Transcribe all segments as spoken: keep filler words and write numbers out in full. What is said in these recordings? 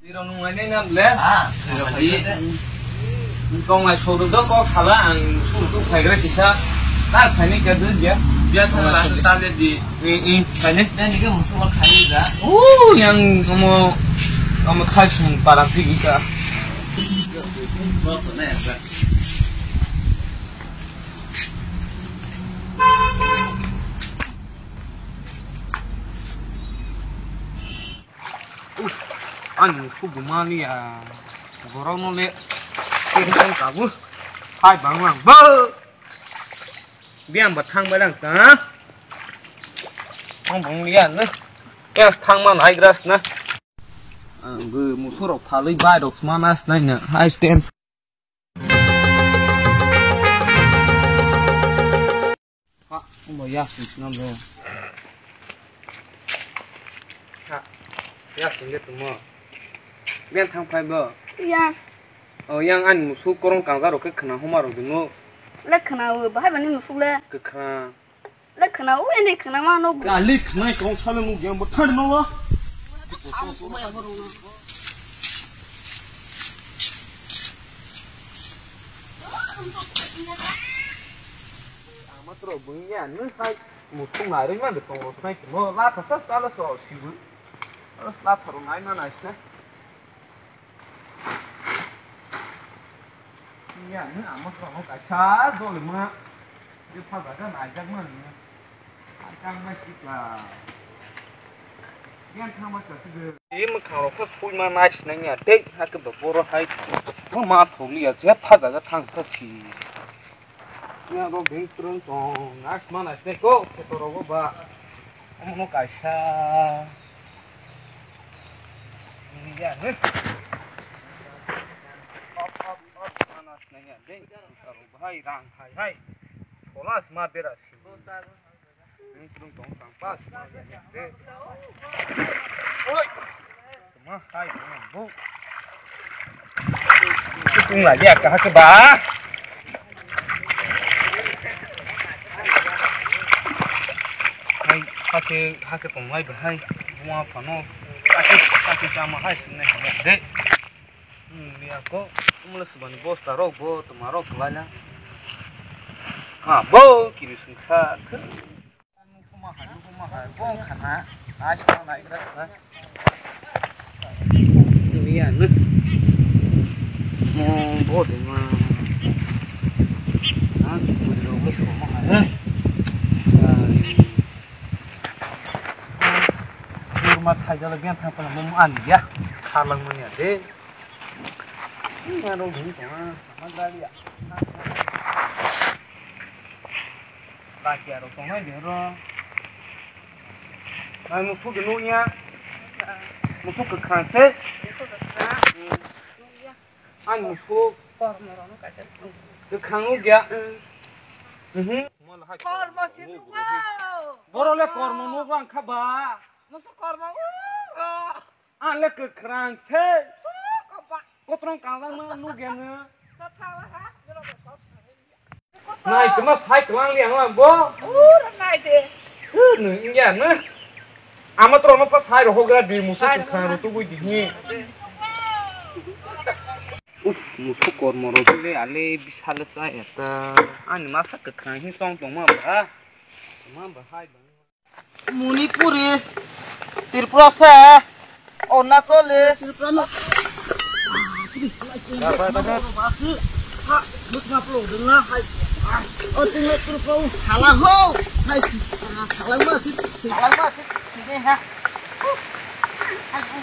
Nirok nung nai nai nam le? Ah, tong nai soru do kok sala ang su tu phai gra kisa. Ta phai ni ka dun ya. Biya thang la ta le di. I, i, phai ni. Dan ni ke musu ma khai da. Oh, yang omo, omo khai sung parang ti ka. Uff, ani musu buma ni ya. Borok no le. Kiri tong kabu. Hai bang bang bo. Biang ba thang ba dang ta. Ang bang ya na. Yes thang ma nai gras na. Ang bo musu rok phalwi bai rok ma nas nai na. Hai stand. Ha, omo yak sing swnam le. Ha, yak sing de tumo. Ben thang phai bo. Ya. O yang ani musuk korong kangja rok khe khna homa rok dino. Le khna o, bahai bani musuk le. Kwkhna. Le khna o, ene khna ma no. Kali khna kong sale mu gyang bo thar no wa. Ang matro bungya nung sai muthung nai rwng nang tong rw sai mo la thasa sala so sibu. Ala sla tharo nai ma nai se. Ya nung ang matro no kaisa dol ma. Ye pha ga nai jak ma nung. Ai kang ma sika. Yan thang ma ka sika. Ye ma khang rok kha sui ma nai sinai ya. Dei ha ke ba boro hai. Mo ma tholi ya se pha ga thang kha si. Yang rok beng krung tong, nak mana se ko, ke to rok ba. Omo no kaisa. Ni ya ne. Op, op, op, mana se ya de. Bahai rang hai hai. Solas ma bera si. Beng krung tong tang pas. Oi. Tuma hai bo. Tung la ya ka ke ba. Hai hake hake tong lai ba hai. Buma phano. Hake hake jama hai sinne de. Hmm, ya ko. Umle subani bosta rok bo tuma rok lai na. Ha bo kiri sungsa. Nukuma hai, nukuma hai, bong khana, nai sima nai gra sina. Dunia nuk. Mo bo de ma. Ha, kuri ro ko so ma hai. Kurma thai jala gen thang pala mo ani ya. Khalang mo ya de. Aro bhum tong ha, ma gari ya. Bakya rok tongnai de ro. Ai musu de nukya. Musu kwkhwrang se. Ai musu. Kwkhwrang nukya. Mhm. Kormo se nukgo. Boro le kormo nukgo ang kha ba. Musu kormo. Ang le kwkhwrang se. Koba. Kotrong kangjang ma nukya no. Nai kema sai kwlang liang lang bo. Ur nai de. Ur no ingya no. Ama tro no pa sai ro hogra di musu kwkhwrang ro tugui di ni. Uf, musu kormo ro le ale bisale sa eta. Ani masa kwkhwrang hi tong tong ma ba. Ma ba hai ba. Manipuri, Tripura se, Arunachal, Tripura no. Ba, ba, ba, ba. Ha, mutma plo dengna hai. O tingna Tripura u sala ho. Hai si, sala ma si, sala ma si, si de ha. Hai, hai.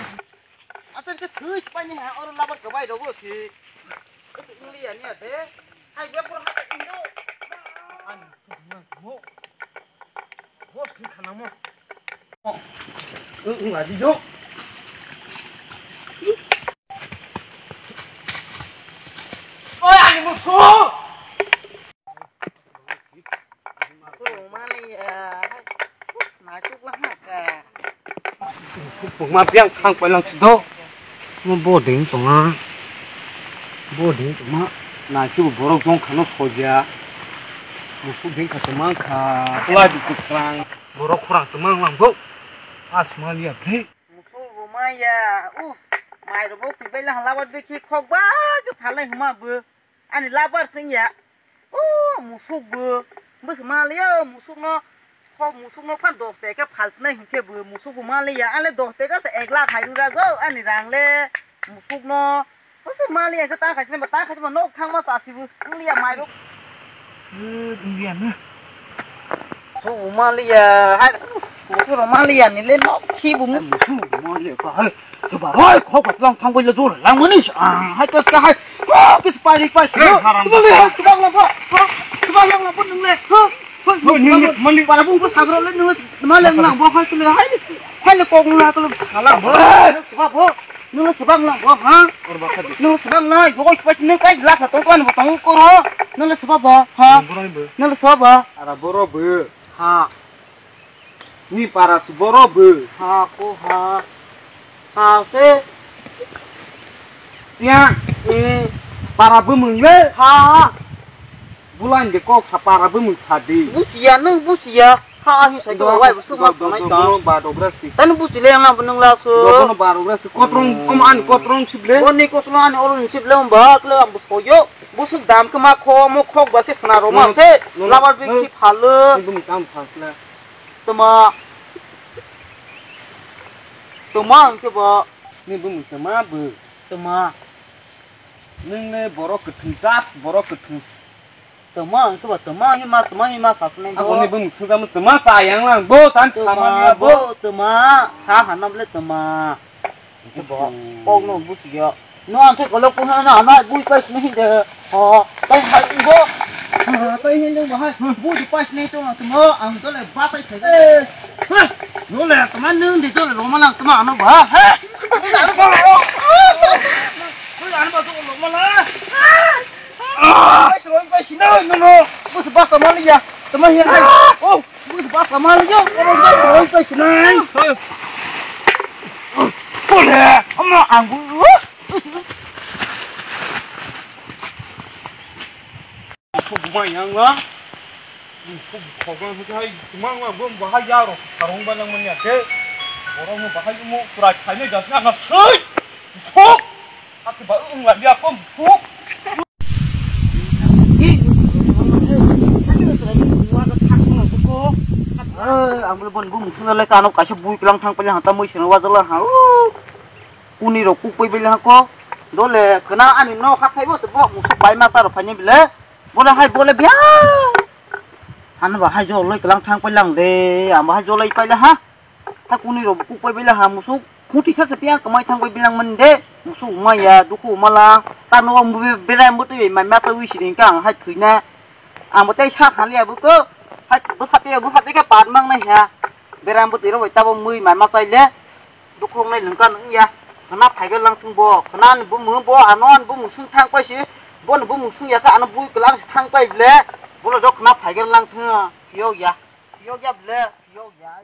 Atan ke thui pani ha, oro labar ke bai dogo si. Itu uli ya ni ate. Hai dia pura ha indo. An, mo. Bos thik khana mo. Ung ung adi jo. Oi ani mo so. Ko mani eh na chuk la ha ka. Pungma biang khang pailang si do. Mo boarding tonga. Boarding tongma. Na chu borok jong khano soja. Mo boarding kha tongma kha. Pula di kukrang. Borok khorang tongma lang bo. Asma liya bhi. Musu bo maya. Uf. Mai rok bo kubai la hala bat bikhi khok ba ke phalai huma bo. Ani labar sing ya. O musuk bo. Bus maliya musuk no. Khok musuk no phan dos teka phal sinai hinkhe bo musuk bo maliya. Ale dos teka se ek lakh hai rwjago ani rang le. Musuk no. Bus maliya ke ta khai sinai ba ta khai sinai ba nok thang ma sa si bo. Liya mai rok. Liya na. Musuk bo maliya. Hai. Musuk bo maliya ni le nok khi bo musuk. Musuk bo maliya ka hai. Chuba roi khok ba lang thang bai le jor lang mani sa. Hai to ska hai. Oh, kis pai ri pai. Hai, haram. Chuba le hai chuba lang ba. Chuba lang lang nung le. Hoi, nung mani para bung ko sagro le nung ma le lang bo hai to le hai. Hai le kok nung la to le. Hala bo. Chuba bo. Nung le chuba lang bo ha. Or ba kha di. Nung chuba lang bo ko chuba ne kai la sa to ko ni bo tong ko ro. Nung le chuba ba ha. Nung le chuba ba. Ara boro bo. Ha. Ni para si boro bo. Ha ko ha. Ha se. Ya. Hmm. Para bo mung le. Ha. Bulan de kok sa para bo mung sa di. Busiya nung busiya. Ha ha hi sai do wai bo suk ma do, do, sanai do, ta. Bono ba dogras ti. Tani busi le ang nang bo nung la so. Do, bono ba dogras ti. Kotrong, hmm, kom an kotrong sip le. Boni kotrong ani oro ni sip le ba kle ang bo soyo. Busuk dam ke ma kho mo khok ba ke sna ro ma se. No, no, labar bi no. Ki phalo. Ni bo mung kam phas le. Tama. Tama ang ke ba. Ni bo mung tama bo. Tama. Nung le borok kwthwng jat, borok kwthwng. Tama ang ke ba, tama hima, tama hima sasnai bo. Aboni bo mung sung tama, tama sa yang lang bo, tan tama sama ni bo, bo. Tama sa hanam le tama. Ke bo, hmm. Kok no busiya. No ang se kolok ko na na bui pai sini de. O, tai hai bo. Tai hai lo bahai. Bui pai sini to na tama, ang to le ba pai. Eh. Hah. No le tama nung di to le roma lang tama ano ba. Hah. Ano ba to roma lang. Pai sini, pai sini, no, no. Bus bas sama liya. Tama hiya hai. Oh, bus bas sama liya. Orang pai sini, pai sini. Kore, ama anggu. Buma yang la. Buma yang la bum bahai ya ro. Karong ba nang manya ke. Borok no bahai mo kurai khai ne jasna na. Hei. Hok. Aku ba ung la dia kom. Hok. Ang bole bon bum sung le kano kaisa bui klang thang pele hanta mui sene wajala ha. Kuni rok kuk pui bele ha ko. Dole kena ani no kha thai bo se bo musuk bai ma sa ro phai ni bele. Bole hai bole biya. Ano ba hai jo loi klang thang pele ang de. Ang ba hai jo loi pele ha. Ha kuni rok kuk pui bele ha musuk. Khuti sa se piya kamai thang pui bilang man de. Musuk ma ya dukhu ma la. Ta no be bere mo tui mai ma sa wi si ding kang hai thui na. Ang bo tei sa khali ya bu ko. Hai bu sa te bu sa te ke pat mang na ya. Bere mo tui ro ta bo mui mai ma chai le. Dukhung nai lungka nung ya. Khana phaiga lang thung bo. Khana ni bumung bo ano an bumung sung thang pai si. Bo ni bumung sung ya kha ano bui klang si thang pai ble. Bo lo jok khana phaiga lang thung. Yo ya. Yo ya ble. Yo ya.